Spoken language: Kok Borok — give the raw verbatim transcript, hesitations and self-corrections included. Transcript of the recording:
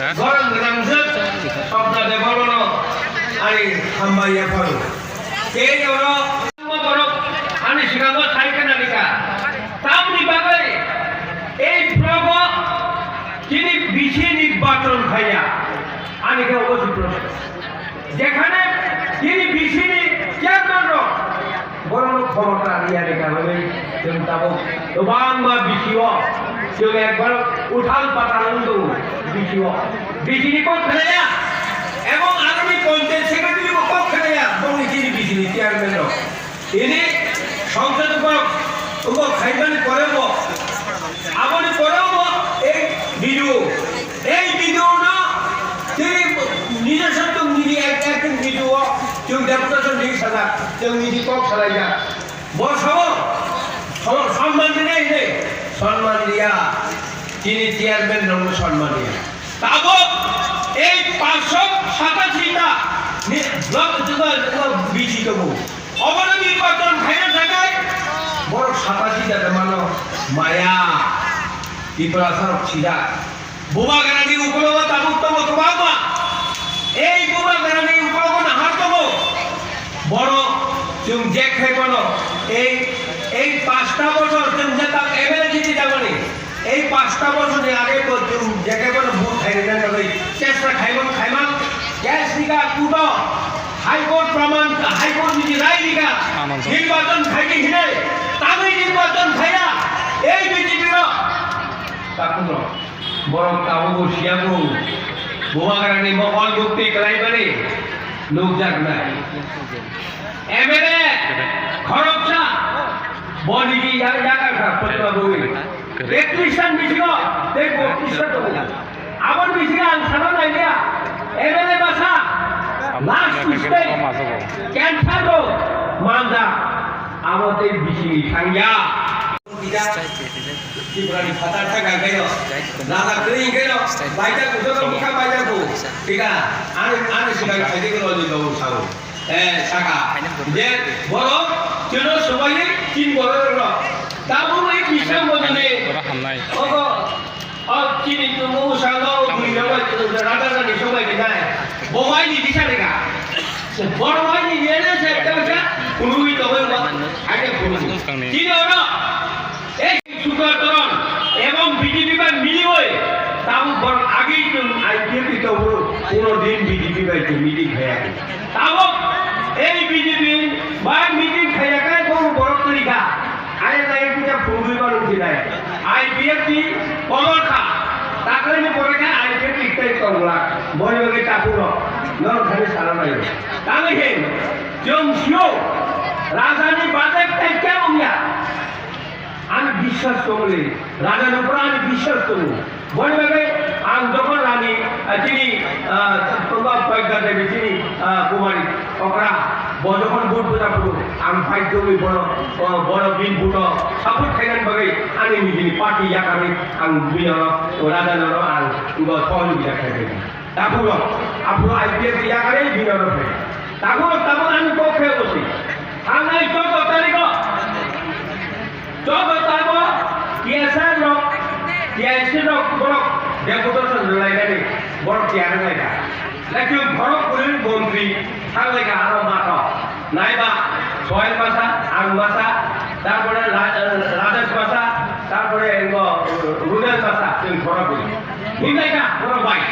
Borok gwnangjwk Swapna Debbarmano ani hambai yapharo. Tei oro borok ani swkango sai khna rikha. Tamni bagwi ei probo chini bisi nirbachon khaiya? Ani khe obo se proshno. Jekhane chini bisi ni chairman rok borokno khomota riyani karone chwng tabuk kwbangma bisio chwng ekbar uthal pathal wng tongo bisio. Bisini kok khnaya ebong aroni panchayat secretary bo kok khnaya bongni chini bisini chairman rok. Ini songsad bo, bo khaimani pore bo, aboni pore bo ei video, ei video no tei nijor sotto niji ek, ek video o chwng deputation ni sajak, chwng niji kok salaijak. Bo sabo, so-, sonman rinai hinwi sonman riya, chini chairman rokno sonman riya. Tabuk ei paanch sho satashi ta ni block juga, juga bisi tongo. Obono nirbachon khaina thangwi borok satashi jata mano maya. Tiprasa rok sida. Bubagrani ukologo tabuk tongo kwbangma. Ei Bubagrani ukologo nahar tongo. Bono chwng jek khai bono. Ei, ei pasta bochor chwng jeta M L A jiti jagoni. Ei pasta bochorni age bo chwng jeke bono vote khairina bagwi chesta khaimang khaimang case rika kuto High Court praman, High Court ni rai rika nirbachon khaidi hinai tangwi nirbachon khaiya ei B J P rok. Takhukno borok tabuk bo siyabu Bubagrani mokol mukti kwlaimani nukjaknai. M L A khoroksa bo niji ya-, yakarkha Pratibha Bhowin. Ektrish san bisingo tei bottrish san tongo. Aboni bisingo ang sana nailia M L A basa last stage cancer rok manjak. Abo tei bisingni thangya. Tiprani phatar thangkha khaino, Raja kwrwi khaino, baijak joto bwkha baijak bo. Thika, ani, ani swkang khaidi khe rojak bo sao. Eh, saka. Je borok chwngno swmaiwi tin borok rok. Tabukni bising bodoni. Borok hamnai. Ogo, o chini tongo usalo, o bwrwi rok bai, raja rani swmai rinai. Bo waini bisa rega. Borok waini rene se kasa, phunugwi tongwi bo. Aide phunugwi. Chini oro. Ei Sukla Toron ebong B J P bai miliwi tabuk borok agei chwng I P F T tongo, kuno din B J P bai chwng meeting khaiya. Tabuk ei B J P bai meeting khaiya khe bono borok kwrwi kha. Ayang ayang kisa phunugwi mano hinai. I P F T komor kha. Taklaini pore khe I P F T tei tongla. Boni bagwi takhuk rok norok thani sana naio. Tangwi hin chwng sio rajani budget tei khe wngya. Ani biswas tongmani, rajani upor ani biswas tongo. Boni bagwi ang jokhon rani, ah, chini, ah, tongo Pagga Devi chini, ah, Kumari Okra, bo jokhon vote bwsa phuru, ang baidhyo wngwi bono, oh, bono bini vote o support khainani bagwi ani nijini party yakarwi ang bini oro, rajani oro ang bo sohojogita khainai. Takhuk rok, aphuru I P F T yakarwi bini oro phai. Takhuk rok tabuk ani kok khe osi. Thangnai choudo tarikh o, choudo tarikh o T S R rok, T I C rok borok deputation rwlainani borok tiyar wnglaikha. Lekhe borok kwrwi montri thanglaikha aro matho. Naiba Sohel Masa, ang Masa, tarpore Ra-, Rajesh Masa, tarpore engo Runel Masa, chwng borok kwrwi. Hinlaikha borok bai.